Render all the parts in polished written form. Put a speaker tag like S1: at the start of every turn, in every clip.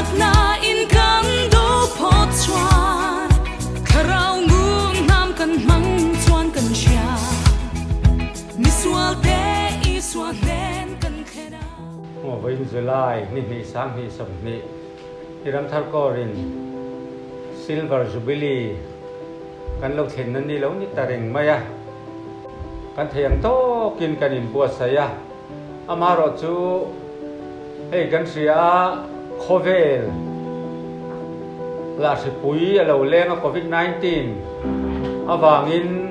S1: chakna in kan do phawt chuan Thlarau ngun hnam kan hmang chuan kan hria Misual te Isua hnen kan thlen a.
S2: Vawiin July ni hnih 2020 i Ramthar Corps-in Silver Jubilee kan lo thlenna ni lo ni ta reng mai a, kan thei ang tawkin kan inbuatsaih a. Amaherawhchu hei kan hria a, khawvel lah hripui a lo leng a Covid 19 avangin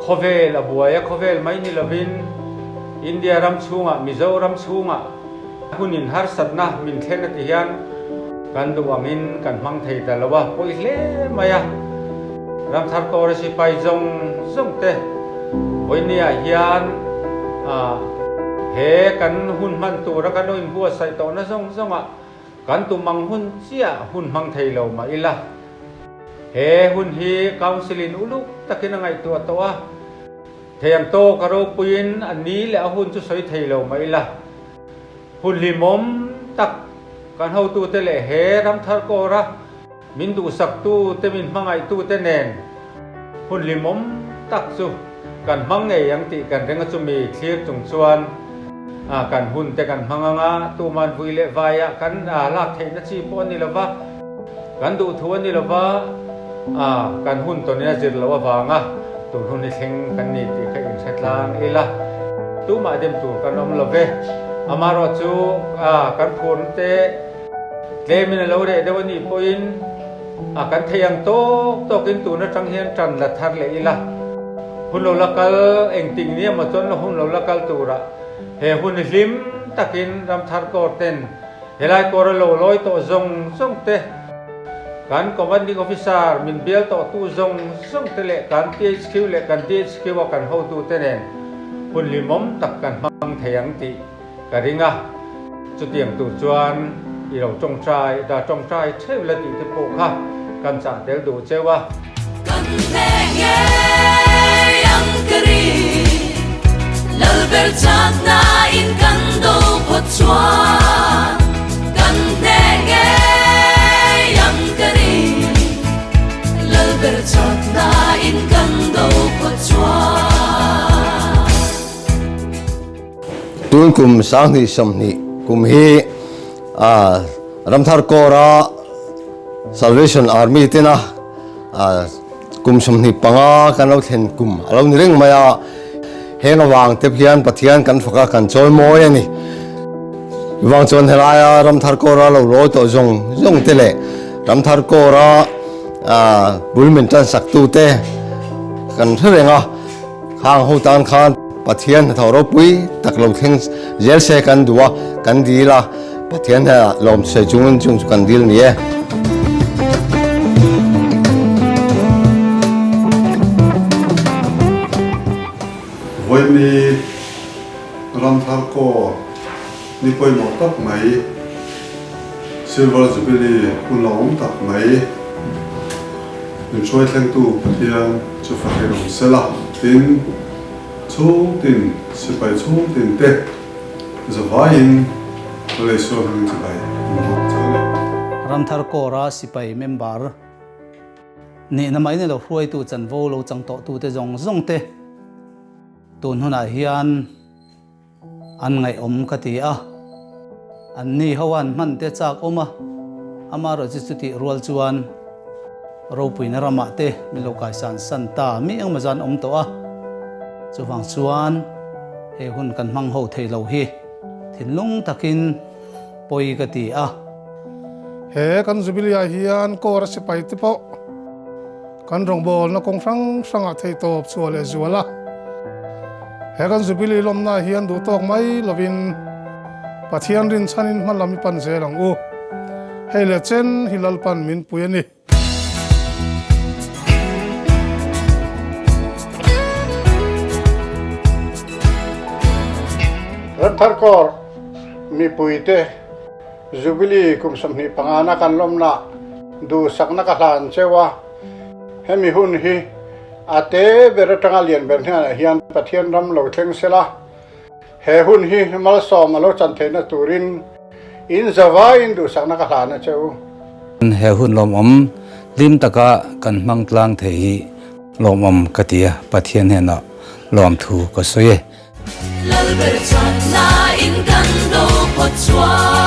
S2: khawvel a buai a, khawvel mai ni lovin India ram chhungah, Mizoram chhungah hunin harsatna min thlen a ti hian kan duh angin kan hmang thei ta lo a, pawi hle mai a. Ramthar Kawra sipai zawng zawng te vawinia hian he kan hun hman tura kan lo inbuatsaih tawhna zawng zawngah kan tum ang hun chiah hun hmang thei lo mah ila. He hun hi Council in uluk takin a ngaihtuah tawh a, thei ang tawk a ropuiin a ni leh a hun chu sawi thei lo mah ila. Hun hlimawm tak kan hotute leh he Ramthar Kawra Min duhsaktu te min hmangaihtu te nen hun hlimawm tak chu kan hmang ngei ang tih kan ring a chumi thlir chung chuan kan hun te kan hmang ang a, tuman vui leh vaiah kan lak theihna chi pawh a ni lo va, kan duhthu a ni lo va, kan hun tawnin a zir loh avanga tun hun hi thleng kan ni tih kha inhre tlang ila tumah dem tur kan awm lo ve. Amaherawhchu kan phurna te. Tlemin a lo reh deuh a nih pawhin a kan thei ang tawk tawkin tun atang hian tan la thar leh ila. Hun lo la kal engtik ni emaw chuan hun lo la kal turah he hun hlim takin Ramthar Corps ten helai kawr a lo lawi tawh zawng zawng te, kan Commanding Officer min bial tawhtu zawng zawng te leh kan THQ leh kan DHQ a kan hotute nen hun hlimawm tak kan hmang thei ang tih Ka ring a, chutiang tur chuan i lo tawngtai da tawngtai theuh la tih te pawh kha kan chah tel duh cheu a.
S1: Kan hneh ngei ang ka ring, Lalber chakna in kan do phawt chuan. Kan hneh ngei ang ka ring, Lalber chakna in kan do phawt chuan.
S3: Tun kum 2020 kum hi Ramthar Corps-a Salvation Army tena kum 25 kan lo thlen kum a lo ni reng mai a. Heng avang te hian Pathian kan fak a, kan chawi mawi a ni. Chuvang chuan helaia Ramthar Corps-a lo lawi tawh zawng zawng te leh Ramthar Corps-a bul min tan saktu te kan hre reng a. Khang ho tan khan Pathian hnathawh ropui tak lo thleng zel se kan duh a, kan dil a, Pathian hnenah lawm sawi chungin chung chu kan dil ni e.
S4: Vawimi Ramthar Corps ni pawimawh tak mai, Silver Jubilee hun lo awm tak mai, min hruai thlengtu Pathian chu fahir awm sela, tin, chhung tin, sipai chhung tin te zavaiin Laleisual hming chibai an bawk chang a ni.
S5: Ramthar Corps-a sipai member nihna mai ni lo hruaitu chanvo lo chang tawhtute zawng zawng te tun hunah hian An ngaihawm ka ti a, an ni ho an hman te chak awm a, amaherawh chu chutih rual chuan ropuina ramah te min lo kaisan san ta mi engemaw zan awm tawh a, chuvang chuan he hun kan hmang ho thei lo hi thinlung takin pawi ka ti a.
S6: He kan Jubilee ah hian Kawra sipai te pawh Kan rawngbawlna kawng hrang hrangah theihtawp chhuah leh zual a. He kan Jubilee lawmna hian duh tawk mai lovin Pathian rinchhanin hma lam i pan zel ang u. Hei leh chen hi Lalpan min pui a ni.
S7: Ramtharkawr mipuite Jubilee kum 25 na kan lawmna duhsakna ka hlan cheu a, hemi hun hi a te ber atanga lian ber hnenah hian Pathian ram lo thleng sela, he hun hi malsawm a lo chan theihna turin In zavaiin duhsakna ka hlan a che u.
S5: He hun lawmawm hlim taka kan hmang tlang thei hi lawmawm ka ti a, Pathian hnenah lawmthu ka sawi e.
S1: Lalber chakna in kan do phawt chuan.